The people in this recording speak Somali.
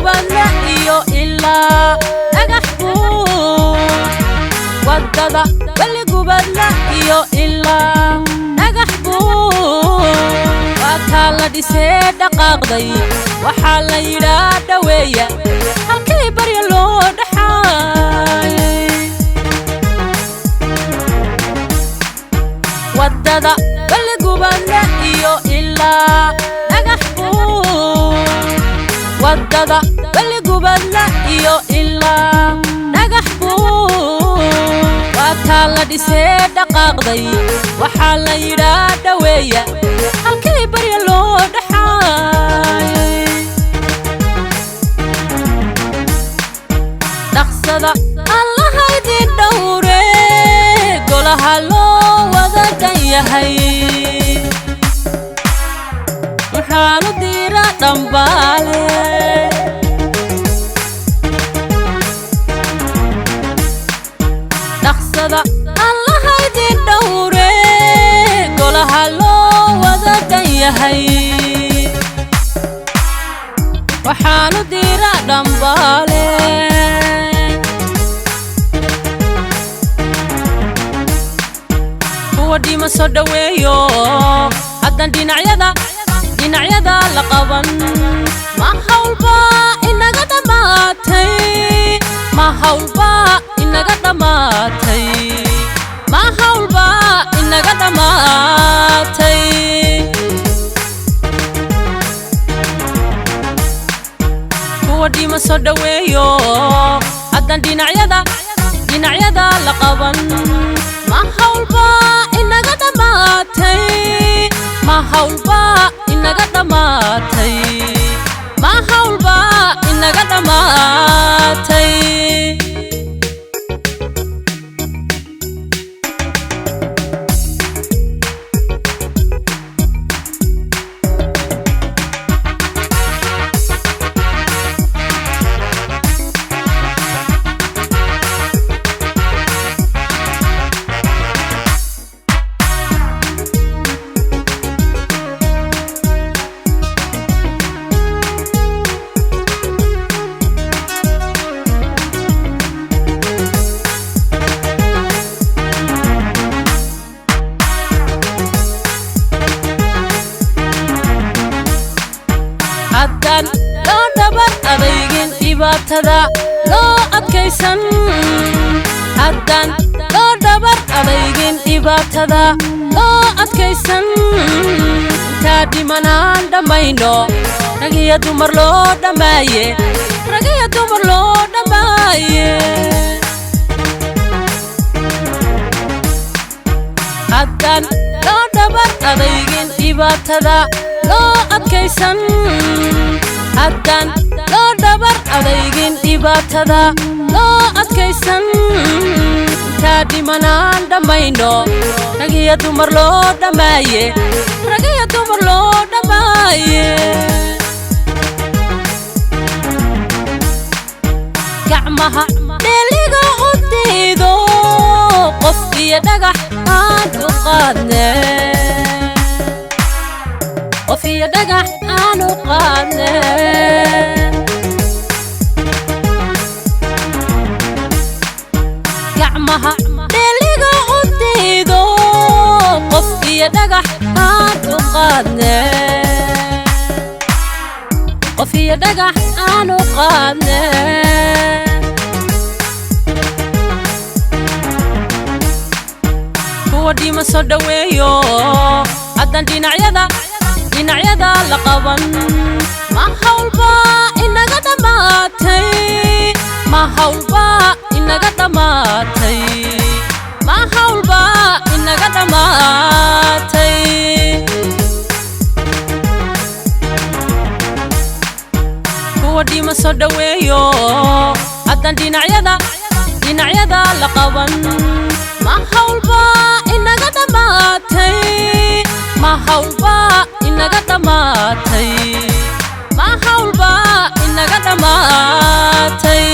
Baligubadle iyo ilaa Dhagax Buur, waddada Baligubadle iyo ilaa Dhagax Buur, waa taa la dhisee dhaqaaqday. Waxaa la yidhaa dhaweeya halkii barya loo dhaxaayay. Waddada Baligubadle iyo ilaa Dhagax Buur, waddada Baligubadle iyo ilaa Dhagax Buur, waa taa la dhisee dhaqaaqday. Waxaa la yidhaa dhaweeya halkii barya loo dhaxaayay. Dhaqsada Allaha idin dhowre, golaha loo wada dhan yahay. Waxaanu diira dhambaale. Dhaqsada Allaha idin dhowre, golaha loo wada dhan yahay. Waxaanu diira dhambaale. Kuwa dhima soo dhaweeyo, haddan dhinacyada la qaban, ma hawlba inaga dhammaatay? Ma hawlba inaga dhammaatay? Ma hawlba inaga dhammaatay? Kuwa dhima soo dhaweeyo, haddan dhinacyada la qaban, ma hawlba inaga dhammaatay? Ma hawlba inaga dhammaatay? Ma hawlba inaga dhammaatay? Haddaan loo dhabar adaygin, dhibaatada loo adkaysan. Haddaan loo dhabar adaygin, dhibaatada loo adkaysan. Intaa dhimanaan dhammayno, rag iyo dumar loo dhammaaye, rag iyo dumar loo dhammaaye. Haddaan loo dhabar adaygin, dhibaatada loo adkaysan. Haddaan loo dhabar adaygin, dhibaatada loo adkaysan. Intaa dhimanaan dhammayno, rag iyo dumar loo dhammaaye, rag iyo dumar loo dhammaaye. Gacmaha dheeliga u diido, qof iyo dhagax aan u qaadne, qof iyo dhagax aan u qaadne. Gacmaha dheeliga u diido, qof iyo dhagax aan u qaadne, qof iyo dhagax aan u qaadne. Kuwa dhima soo dhaweeyo, haddan dhinacyada la qaban, ma hawlba inaga dhammaatay? Ma hawlba inaga dhammaatay? Ma hawlba inaga dhammaatay? Kuwa dhima soo dhaweeyo, haddan dhinacyada la qaban, ma hawlba inaga dhammaatay? Ma hawlba inaga dhammaatay? Ma hawlba inaga dhammaatay?